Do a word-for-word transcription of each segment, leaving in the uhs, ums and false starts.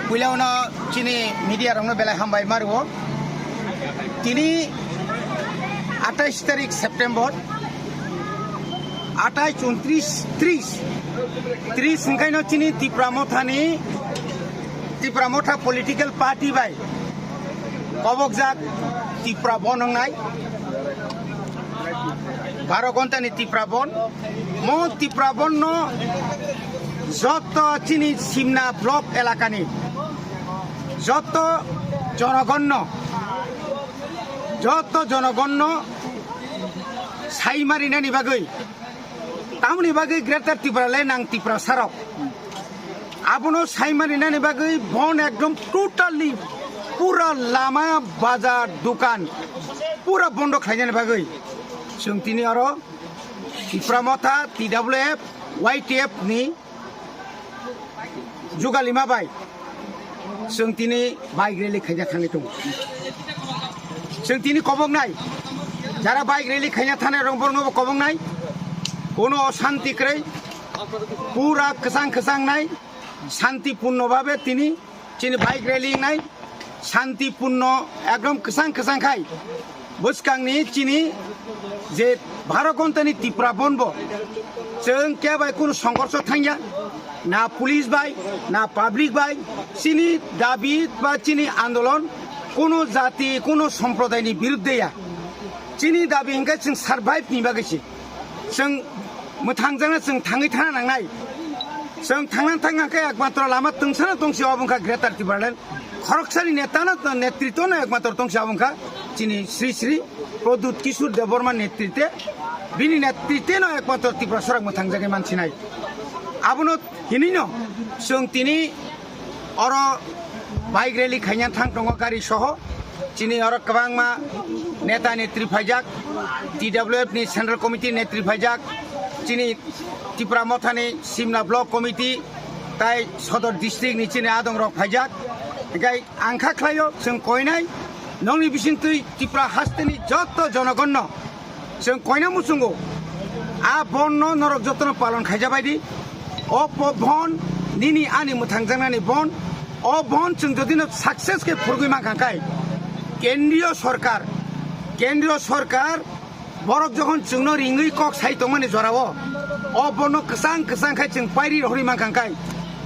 Puila uno chini media rokno belai hambai ma rwo. Tini atais tarik September, atais, untris, tris, tris hwnkhaino chini Tipra Mothani, Tipra Motha political party bai kobokjak Tipra Bon wngnai. Baro gontani Tipra Bon. Mo Tipra Bon no joto chini Simna block elakani joto jonogonno, joto jonogonno saimarinani bagwi, tamoni bagwi Greater Tipraland nang Tiprasarok. Abono saimarinani bagwi bon ekdom totally pura lama, bazar, dukan pura bondo khlainani bagwi chwng tini oro Tipra Motha, T W F, Y T F ni jugalima bai chwng tini bike rally khaina thangwi tongo. Chwng tini koboknai, jara bike rally khaina thanai rok borokno bo koboknai, kono osanti kwrwi, pura kwchang kwchang nai, shanti purno babe tini chini bike rally wngnai, shanti purno ekdom kwchang kwchang khai bwskangni chini je baro gontani Tipra Bon bo chwng kebai kunu songhorsho thangya, na police bai, na public bai, chini dabi ba chini andolon kunu jati, kunu somprodai ni birudde ya. Chini dabi hwnkhe chwng survive ni bagwi se. Chwng mwthangjakno chwng thangwi thana nangnai. Chwng thangna thangna khe ekmatro lama tungsano tongsi obo wngkha Greater Tipraland. Khoroksani netano, netritwno ekmatro tongsi obo wngkha chini Sri Sri Pradyut Kishore Debbarma netritwe. Bini netritwno ekmatro Tiprasarok mwthangjagwi mansinai. Abono hinwino chwng tini oro bike rally khaina thang tongo gari soho. Chini oro kwbangma neta netri phaijak, T W F ni Central Committee netri phaijak, chini Tipra Mothani Simna Block Committee tai Sodor District ni chini adong rok phaijak. Hinkhe ang kha khlaio, chwng koinai nongni bisingtwi Tipra hasteni joto jonogonno chwng koina muchungo, a bon no norok jotono palon khaijabai di. O po-, bon nini ani mwthangjaknani bon. O bon chwng jodi no success khe phurgwi mankha khai, kendriyo sorkar, kendriyo sorkar borok jokhon chwngno ringwi kok sai tongmani jorao, o bon no kwchang kwchang khai chwng pairi rohorwi mankha khai,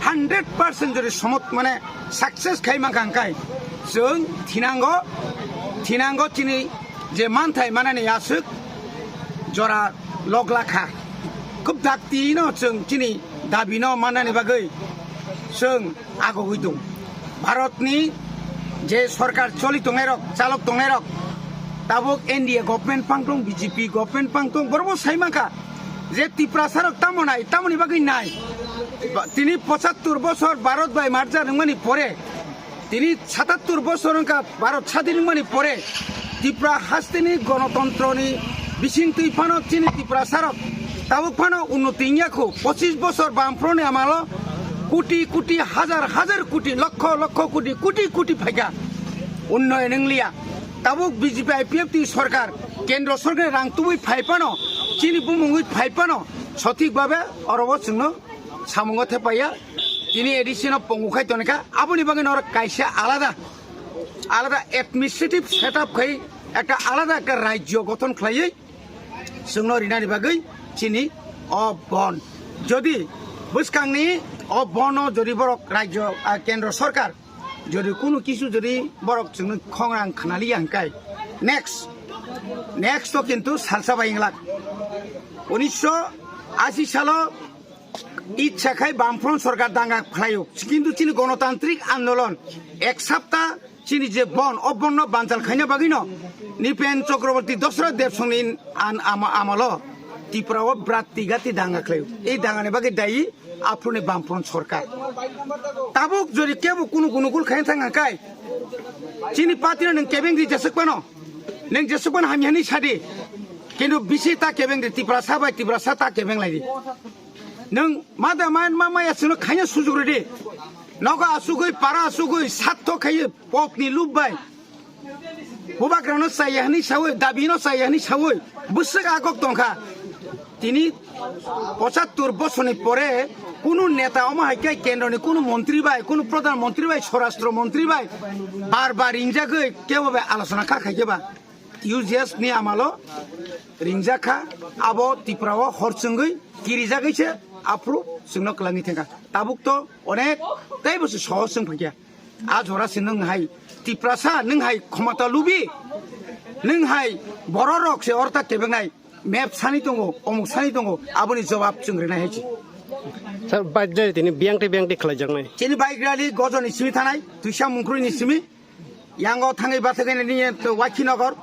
hundred percent jodi somot mane success khai mankha khai, chwng thinango, thinango chini je manthai manani aswk jora logla kha. Khub dakti no chwng chini dabi no manani bagwi chwng agogwi tong. Bharatni je sorkar choli tongnairok, chalok tongnairok, tabuk N D A government pang tong, B J P government pang tong, borokbo sai mankha je Tiprasarok tamo nai, tamoni bagwi nai. Ba-, tini pochattor bosor Bharat bai marja rwngmani pore, tini satattor bosor wngkha Bharat sadin wngmani pore, Tipra hasteni gonotontroni bisingtwi phano chini Tiprasarok tabuk phano unnoti wngya kho. Pochis bosor Bamfroni amalo koti koti, hajar hajar koti, lokho lokho koti, koti koti phaikha, unnoyon wngliya. Tabuk B J P I P F T sorkar, kendro sorkar rang tubui phai phano, chini bumungwi phai phano, sothik babe orobo chwngno samungo thepaiya. Tini A D C no pongo khai tonikha, aboni bagwi norok kaisa alada, alada administrative setup khai ekta alada ekta rajyo gothon khlaiwi chwngno rinani bagwi chini o bon. Jodi bwskangni o bono jodi borok rajyo, ah, kendro sorkar jodi kunu kisu jodi borok chwngno khongrang khnaliya hwnkhe, next, next to kintu salsa bai wnglak. Unisho ashi salo Ichha khai Bamfront sorkar danga khlaio, kintu chini gonotantrik andolon ek sapta chini je bon, o bonno banchal khaina bagwino Nipen Chakraborty, Dosrot Debsongni an-, ama-, amalo Tripura o brat tigati danga khlaio. Ei dangani bagwi dayi aphuruni Bamfront sorkar. Tabuk jodi kebo kunu gunukul khaina thang hwnkhe, chini party no nwng kebeng di jeswk phano, nwng jeswk phano hamya hinwi sadi, kintu bisi ta kebeng di, Tiprasa bai Tiprasa ta kebeng lai di. Nwng mada man ma maya chwngno khaina sujuk rwdi. Nogo asugwi, para asugwi, satto khaiwi, pokni lub bai. Bubagrano chaya hinwi sawi, dabino chaya hinwi sawi, bwswk agok tongkha. Tini pochattor bosorni pore kunu neta omo hai khe kendroni kunu montri bai, kunu pradhan montri bai, swarashtra montri bai bar bar ringjagwi kebo bai alochona kha khai khe ba. U G S ni amalo ringjak kha, abo Tripura o hor chwngwi kirijagwi se aphuru chwngno kwlangwi thangkha. Tabuk to onek teibo se sohor chwng phaikha. A jora se nwng hai Tiprasa, nwng hai khomota lubi, nwng hai bororok se orta kebengnai map sani tongo, omuk sani tongo, aboni jobab chwng rinai hai se. Sir, bike rally tini biyang tei biyang tei khlaijaknai. Chini bike rally Gojoni simi thanai, Twisa Mungkruini simi, yango thangwi bathagwi nini Wakhinagar,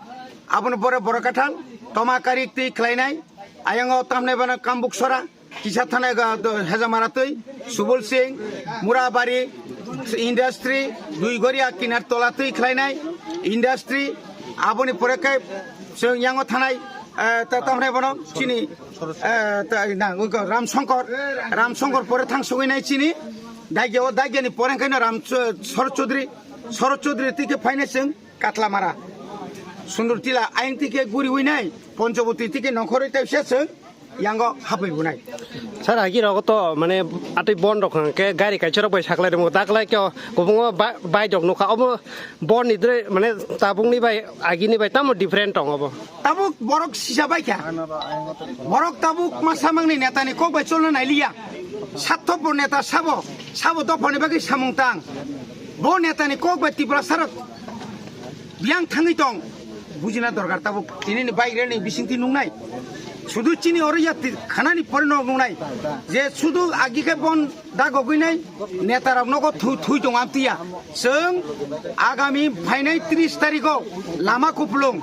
aboni pore Borakathal, Tomakari twi khlainai, ayango tamnai bana Kambuksora, kisa thanai ga do Hejamara twi, Subul Singh, Murabari, industry, Duigoria kinar tola twi khlainai, industry, aboni pore khe chwng yango thanai, eh, ta-, tamnai bono chini, eh, ta-, na, ugo Ram Shankar, Ram Shankar pore thang sogwi nai chini, Dagya o, Dagya ni pore khe no Ram Ch-, Sharad Chaudhary, Sharad Chaudhary twi khe phainai chwng Katlamara, Sundur Tila, ayang twi khe guri winai, Ponchoboti twi khe nongkhorwi tei se chwng yango hapwi bunai. Sir, agi rogo to mane atwi bon rok hwnkhe gari kaisa rok bai saklai rwmwk, daklai khe o kubungo ba-, bike rok nukha, obo bon ni dre mane tabukni bai agini bai tamo different tong obo. Tabuk borok sisa bai kha. Borok tabuk ma samangni netani kok bai cholna nailiya. Satthobo neta sabo, sabo dophani bagwi samung tang. Bo netani kok bai Tiprasa rok biyang thangwi tong. Bujina dorkar tabuk tinini bike rally ni bisingtwi nungnai. Sudu chini oro ya ti-, khanani pore no nungnai. Je sudu agi khe bon dagogwi nai neta rok nogo thui, thui tong amtiya. Chwng agami phainai tris tarikh o lama kupulung.